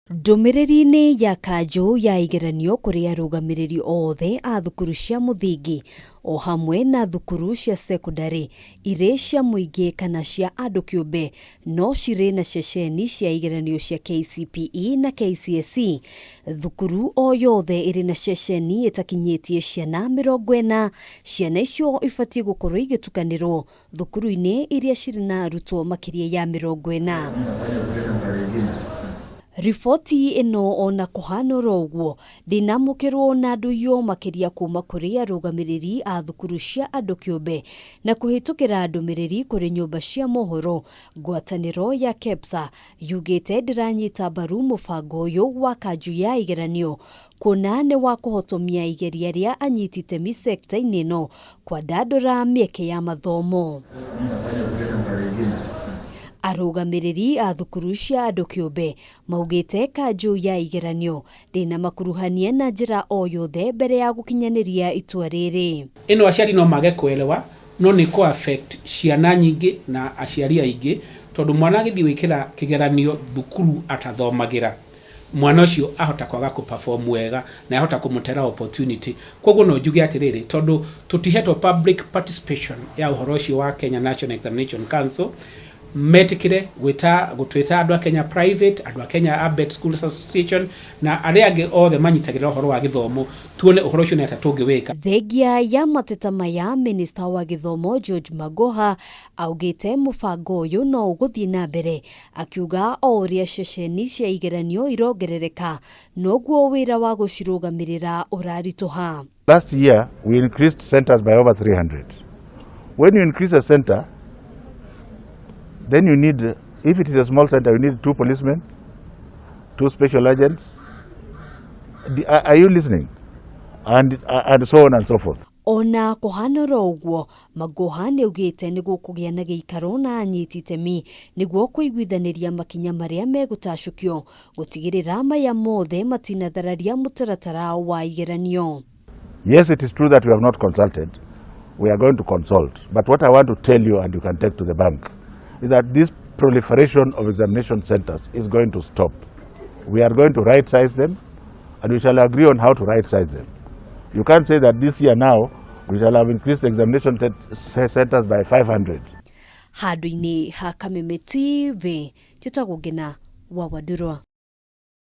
Ndũmĩrĩri-inĩ ya kanjũ ya igeranio kũrĩ arũgamĩrĩri othe a thukuru cia mũthingi o hamwe na thukuru cia sekondarĩ, irĩ cia mũingĩ kana cia andũ kĩũmbe, no cirĩ na ceceni cia igeranio cia KCPE na KCSE. Thukuru o yothe ĩrĩ na ceceni ĩtakinyĩtie ciana 40, ciana icio ibatiĩ gũkorwo igĩtukanĩrwo thukuru-inĩ iria cirĩ na arutwo makĩria ya 40. Riboti ĩno ona kũhana oro ũguo ndĩnamũkĩrwo na ndũiyũ makĩria kuma kũrĩ arũgamĩrĩri a thukuru cia andũ kĩũmbe na kũhĩtũkĩra ndũmĩrĩri kũrĩ nyũmba cia mohoro. Ngwatanĩro ya KEPSA yugĩte ndĩranyita mbaru mũbango ũyũ wa kanjũ ya igeranio kuona nĩ wa kũhotomia igeria rĩa anyiti itemi sekta-inĩ ĩno kwandandũra mĩeke ya mathomo. Arũgamĩrĩri a thukuru cia andũ kĩũmbe maugĩte kanjũ ya igeranio ndĩnamakuruhania na njĩra o yothe mbere ya gũkinyanĩria itua rĩrĩ. Ĩno aciari no mage kuelewa, no nĩ kũ affect ciana nyingĩ na aciari aingĩ, tondũ mwana agĩthiĩ gwĩkĩra kĩgeranio thukuru atathomagĩra, mwana ũcio ahota kwaga kũ perform wega na ahota kũmũtera opportunity. Koguo no njuge atĩrĩrĩ, tondũ tũtihetwo public participation ya ũhoro ũcio wa Kenya National Examination Council, metĩkĩre gwĩta gũtwĩta andũ a Kenya private, andũ a Kenya ABET Schools Association na arĩa angĩ othe manyitagĩrĩra ũhoro wa gĩthomo, tuone ũhoro ũcio nĩ atĩa tũngĩwĩka. Thengia ya mateta maya, minista wa gĩthomo George Magoha augĩte mũbango ũyũ no ũgũthiĩ na mbere, akiuga o ũrĩa ceceni cia igeranio irongerereka noguo wĩra wa gũcirũgamĩrĩra ũraritũha. Last year, we increased centers by over 300. When you increase a center, then you need, if it is a small center, you need two policemen, two special agents. Are you listening? And so on and so forth. Ona kũhana oro ũguo, Magoha nĩ augĩte nĩ gũkũgĩa na gĩikaro na anyiti itemi nĩguo kũiguithanĩria makinya marĩa megũtacũkio gũtigĩrĩra maya mothe matinathararia mũtaratara wa igeranio. Yes, it is true that we have not consulted. We are going to consult. But what I want to tell you, and you can take to the bank, is that this proliferation of examination centers is going to stop. We are going to right size them, and we shall agree on how to right size them. You can't say that this year now we shall have increased examination centers by 500. Handũ-inĩ ha Kameme TV, njĩtagwo Ngina wa Wandurwa.